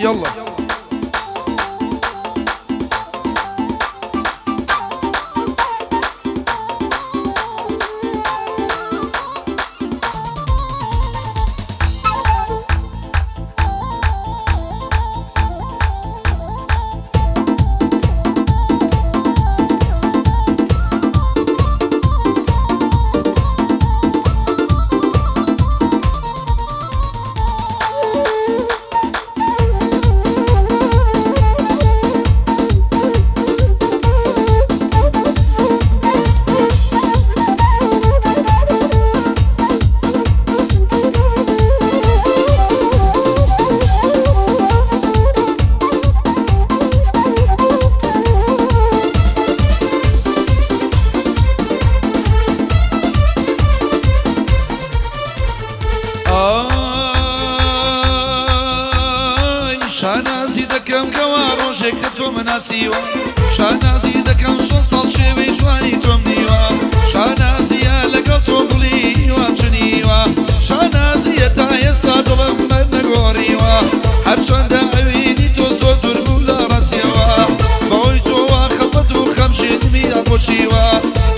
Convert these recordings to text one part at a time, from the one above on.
یەڵڵا. ئای شانازی دەکەم کەوا ڕۆژێک کە تۆ مناسیوە، شانازی دەکەم شەش ساڵ شێوەی جوانی تۆم دیوە، شانازیە لەگەڵ تۆ گوڵی هیوام چنیوە، شانازیە تا ئێستا دڵم بەر نەگۆڕیوە، هەرچەندە ئەوینی تۆ زۆر دوور بوو لە ڕاستیەوە، بەهۆی تۆوە خەفەت و خەم شێتمی داپۆشیوە،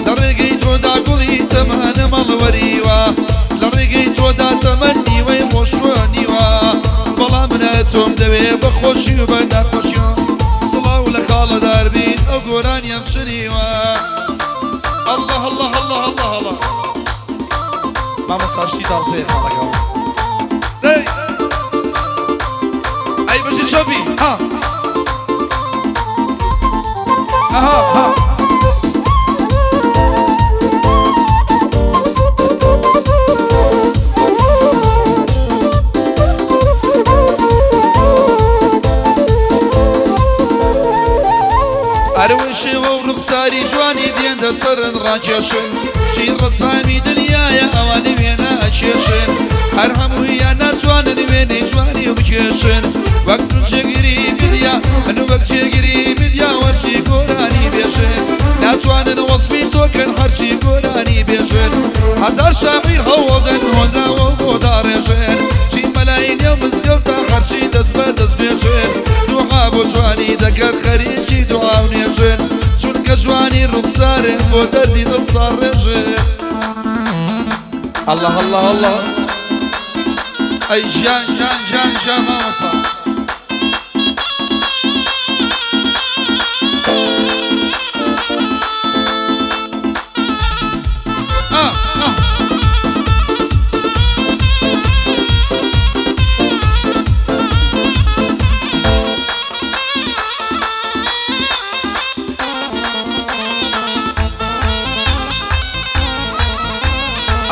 لە ڕێگەی تۆدا گوڵی تەمانم هەڵوەریوە، لە ڕێگەی تۆدا تەمەن نیوەی ڕۆشتوە نیوە، بەڵام منە تۆم دەوێ بە خۆشی و بە ناخۆشیەوە. سڵاو لە خاڵە داربین ئەو گۆرانیەم چنیوە. اللە اللە اللە اللە اللە. مامۆستا شتی تازەیە خاڵەکەەوە. دەی ئەی بژی چۆپی ها ئەها ها. ئەروەی شێوە و ڕوخساری جوانی دێندە سەرن ڕاکێشن، چی ڕەسامی دنیایە ئەوانەی وێنە ئەکێشن، هەر هەموویان ناتوانن وێنەی جوانی بکێشن، وەک من جێگری میدیا من وەک جێگری میدیا وەرچی گۆرانی بێژن، ناتوانن وەسفی تۆ کەن هەرچی گۆرانی بێژن، هەزار شاعیر هەوڵدەن هۆنراوە بۆ داڕێژن، چی مەلای نێو مزگەوتە هەرچی دەست بە دەست بێژن، دوعا بۆ جوانی دەکەن خەریکی دوعا و نوێژن، چونکە جوانی ڕوخسارێ بۆ دەردی دڵ ساڕێژێ. اللە اللە اللە ئەی ژیان ژیان ژیان ژیان مامۆستا.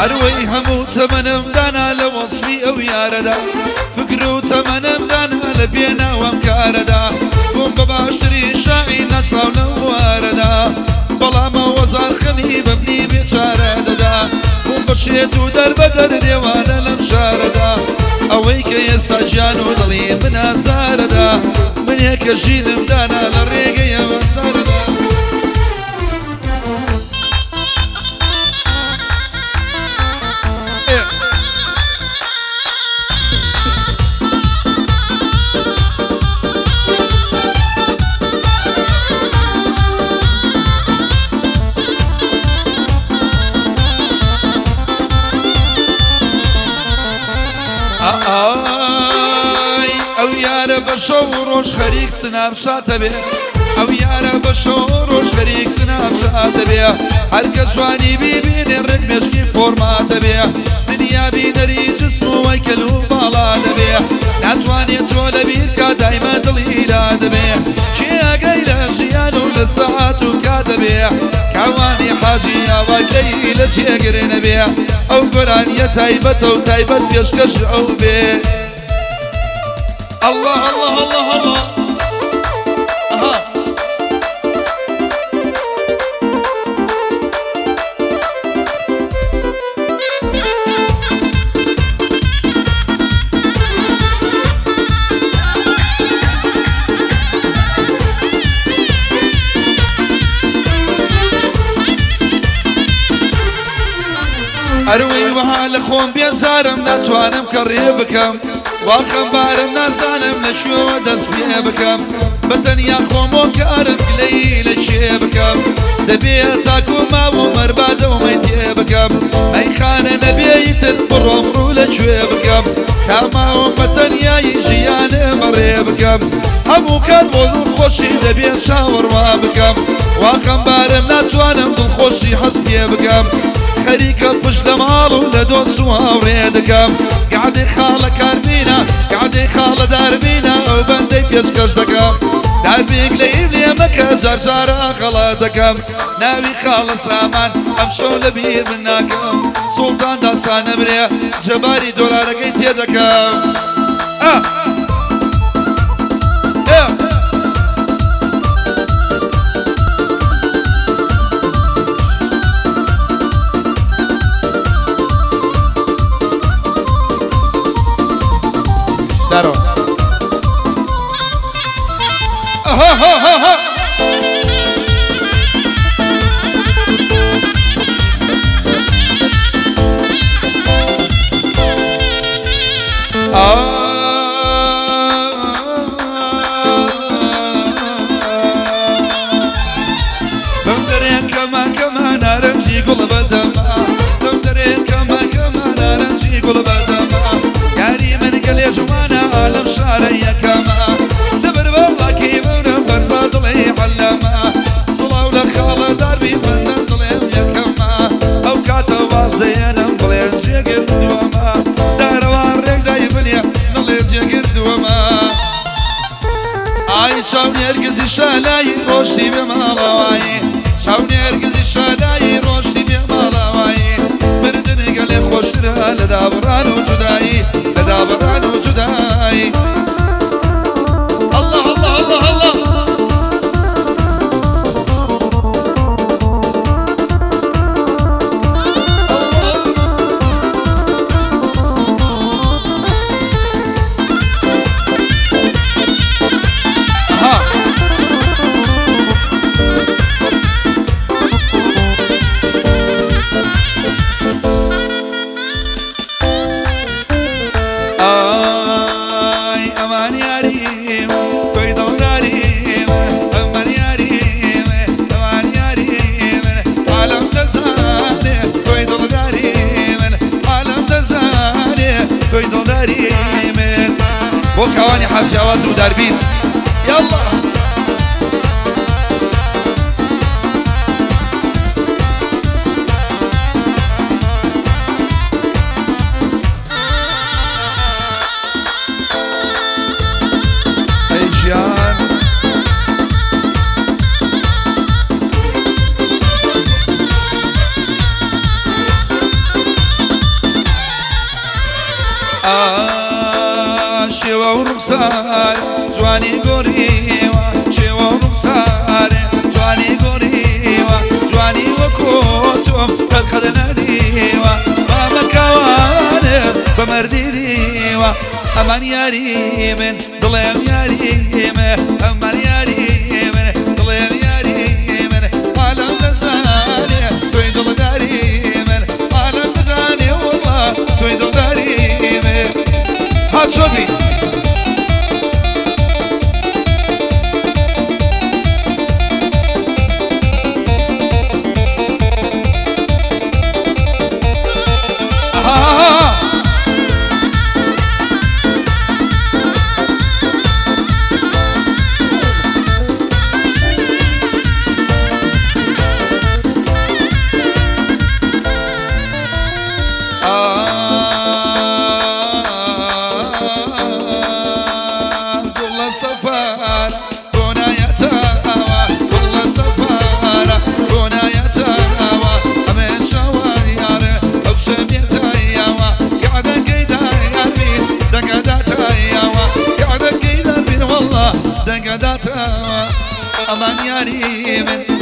ئەروەی هەموو تەمەنم دانا لە وەسفی ئەو یارەدا، فکر و تەمەنم دانا لە پێناوەم کارەدا، بووم بە باشترین شاعیر ناسراو لەم بوارەدا، بەڵام ئەوەزار خەمی بە منی بێچارە دەدا، بووم بە شێت و دەربەدەر نێوانە لەم شارەدا، ئەوەی کە ئێستا گیان و دڵی من ئازارەدا، منێ کە ژینم دانا لە ڕێگەی ئەوەزارەدا. ئای ئەو یارە بە شەو و ڕۆژ خەریک سناپچاتە بێ، ئەو یارە بە شەو و ڕۆژ خەریک سناپچاتە بێ، هەر کە جوانی بیبینێ ڕێک مێشکی فۆرماتە بێ، دنیا بینەری جسم و هەیکەل و باڵا دەبێ، ناتوانێ تۆ لەبیر کا دایمە دڵی لا دەبێ، کێ ئاگای لە ژیان و لە سەعات و کات دەبێ، کاوانی حاجی ئاواکەی لە جێگر نەبێ، ئەو گۆرانیە تایبەتە و تایبەت پێشکەش ئەو بێ. اللە اللە اللە اللە ئەها. ئەروەی وەها لە خۆم بێزارم ناتوانم کە ڕێ بکەم، وا خەمبارم نازانم لە کوێوە دەست پێ بکەم بە تەنیا خۆم بۆ کارم گلەیی لە کێ بکەم دەبێ تاکو ماوم مەربادەومەی تێ بکەم ئەی خانە نەبێ ئیتر بڕۆم ڕوو لە کوێ بکەم تا ماوم بە تەنیایی ژیانم بەڕێ بکەم هەموو کات بۆ دڵخۆشی دەبێ چاوەڕوان بکەم وا خەمبارم ناتوانم دڵخۆشی حەز پێ بکەم خەریکە پشت لە ماڵ و لە دۆست و هاوڕێ دەکەم گەعدەی خاڵە کاربینە گەعدەی خاڵە داربینە ئەو بەندەی پێشکەش دەکەم داربیک لە ئیم لێ مەکە جار جارە غەڵەت دەکەم ناوی خاڵە سامان ئەمشەو لە بیر من ناکەم سوڵتان داسان نەمرێ جەباری دۆلارەکەی تێدەکەم ئا ئێ دارۆ ئەها ها ها ها بەم دەرێن کەمە کەمە نارنجی گوڵ بەدەما بەم دەرێن کەمە کەمە نارنجی گوڵ بەدەما یاری من گەلێ جوانە لەم شارە یەکەمە لەبەر باڵاکەی بەورم بەرزا دڵێ عەلەمە سڵاو لە خاڵە داربی بەندەم دڵێم یەکەمە ئەو کاتە وازەیەنم بڵێن جێگر دووەمە دارەوان ڕێک دای بنێ نەڵێ جێگر دووەمە ئای چاو نێرگزی شالایی ڕۆشتی بێ ماڵاوایی چاو نێرگزی شالایی ڕۆشتی بێ ماڵاوایی مردن گەلێ خۆشترە لە دابڕان و جودایی لە دابڕان و جودایی الله الله الله الله ها ئای ئەمان یاریم تۆی دڵداریم ئەمان یاریم ئەمان یاریم عالەم دەزانێ تۆی دڵداریم عالەم دەزانێ تۆی دڵداریم بۆ کاوانی حەزیاواز و داربین یاڵڵا. ئەی ژیان ئا شێوە و ڕوخسار جوانی گۆڕیوە شێوە و ڕوخسار جوانی گۆڕیوە جوانی وەکۆ تۆم قەت قەت نەدیوە مامە کاوانێ بە مەردی دیوە ئەمان یاری من دڵێم یاری من ئەمان یاری من دڵێم یاری من عالەم دەزانێ تۆی دڵداری من عالەم دەزانێ وەڵا تۆی دڵداری من هات شۆبی ئەها گوڵە سەفارە بۆ نایەتەوە گوڵە سەفارە بۆ نایەتەوە ئەمێ شەوە یارێ ئەو شەمێتەیەوە گەعدەکەی دایاربین دەنگەداتەیەوە گەعدەکەی دەربین وەڵڵا دەنگەداتەوە ئەمان یاری من.